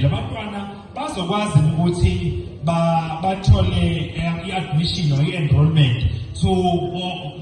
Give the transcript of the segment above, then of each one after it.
Labantwana bazokwazi ukuthi bathole i-admission or i-enrollment to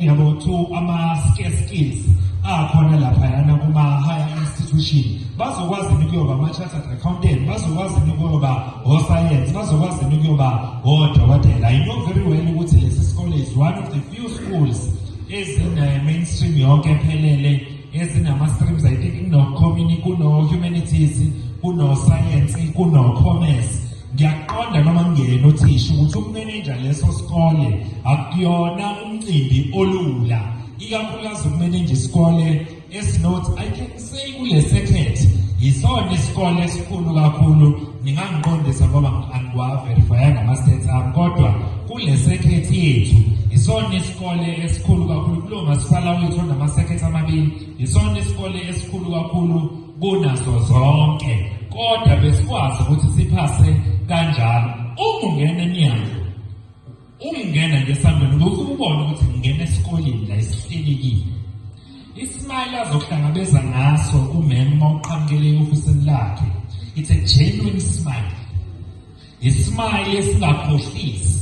yabo, to ama skills akhona laphayana kuma-higher institution? Bazokwazi ukuyoba ama-chartered accountant? Bazokwazi ukuyoba o-science? Bazokwazi ukuyoba odokotela? I know very well ukuthi lesi sikole is one of the few schools ezine-mainstream yonke ephelele, ezinama-streams. I think kuno-community, kuno-humanities, kuno-science, kuno-commerce. Ngiyaqonda noma ngingena uthisha ukuthi ukumeneja leso sikole akuyona umcimbi olula, ikakhulukazi ukumeneja isikole esinothi, I can say, kule circuit yisona isikole esikhulu kakhulu. Ningangiqondisa ngoba angiwa-verifyanga ama-stats ami, kodwa kule circuit yethu isona isikole esikhulu kakhulu kulowo masipala wethu onama-circuit amabili, isona isikole esikhulu kakhulu kunazo zonke. Kodwa besikwazi ukuthi siphase kanjalo. Uma ungena emnyango, uma ungena nje esangweni, ufike ubone ukuthi ngingena esikoleni la esihlelekile. I-smile azokuhlangabeza ngaso umem uma uqhamukele e-ofisini lakhe, it's a genuine smile, i-smile esingakhohlisi.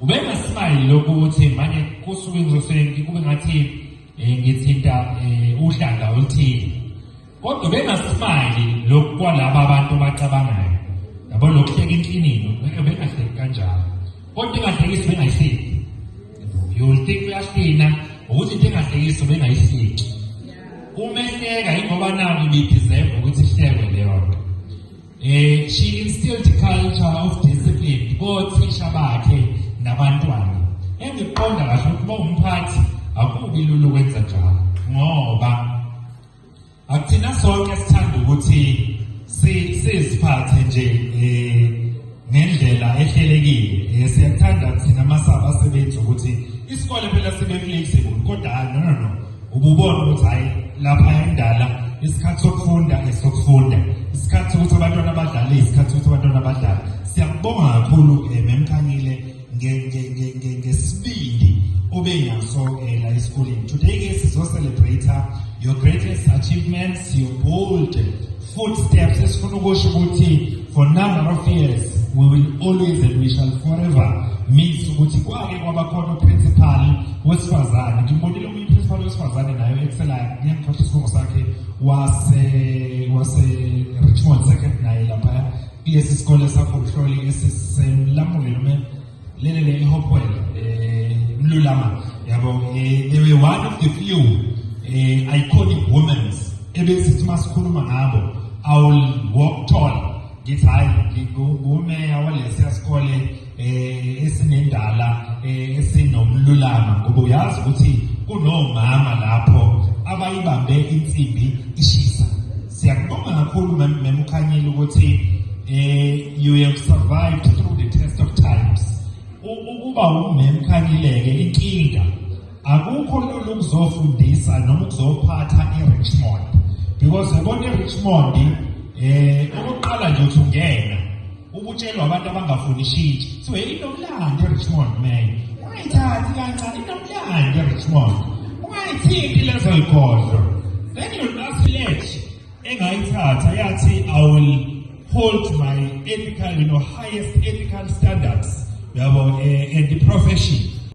Ubenga-smile lokuthi manje kusuke ngizosuke kube ngathi ngithinta uhlanga oluthile, kodwa ubenga-smile lokhu kwalaba abantu abacabangayo, yabo, lokuhleka inhlinino. Bengahleki kanjalo, kodwa ingahlekisi bengayihleki. You will think uyahlina ukuthi into engahlekisi bengayihleki. Uma ehleka, ingoba naku ibi-deserve ukuthi ihlekwe leyo nto. She instilled culture of discipline kothisha bakhe nabantwana. Engiqonda kahle ukuthi uma umphathi akubi lula ukwenza njalo, ngoba akuthina sonke sithanda ukuthi siziphathe nje ngendlela ehlelekile. Siyathanda thina masabasebenzi ukuthi isikole phela sibe flexible, kodwa hayi, no, no, no, ububona ukuthi hayi, lapha endala isikhathi sokufunda esokufunda, isikhathi sokuthi abantwana badlale isikhathi sokuthi abantwana badlale. Siyakubonga kakhulu, Memkhanyile, ngesibindi obenaso la esikoleni. Today ke sizo-celebrate your greatest achievements, your bold footsteps. Esifuna ukusho ukuthi for number of years we will always and we shall forever miss ukuthi kwake kwaba khona u-principal wesifazane. Ngimbonile omunye principal wesifazane nayo excelayo, ngiyangikhohlwa isibongo sakhe, wase Richmond Second, naye lapha kulesi sikole sakho mhloli esisemlamule noma lelele eHopewell, Mlulama, yabo. They were one of the few iconic women ebesithi masikhuluma ngabo, I will walk tall, ngithi hayi, ngumeya walesiya sikole esinendala, esinomlulama, ngoba uyazi ukuthi kunomama lapho abayibambe insimbi ishisa. Siyakubonga kakhulu, Memkhanyile, ukuthi you have survived through the test of times. Ukuba umemkhanyile-ke inkinga akukho lula ukuzofundisa noma ukuzophatha eRichmond, because yabona eRichmond, okokuqala nje uthi ungena ukutshelwa abantu abangafuni ishintshe, so inomlando eRichmond, mayor, ungayithathi kancane, inomlando eRichmond, ungayithinti lezo yigodlo. Then you ask pledge engayithatha, yathi, "I will hold my ethical, highest ethical standards," yabo, and the profession.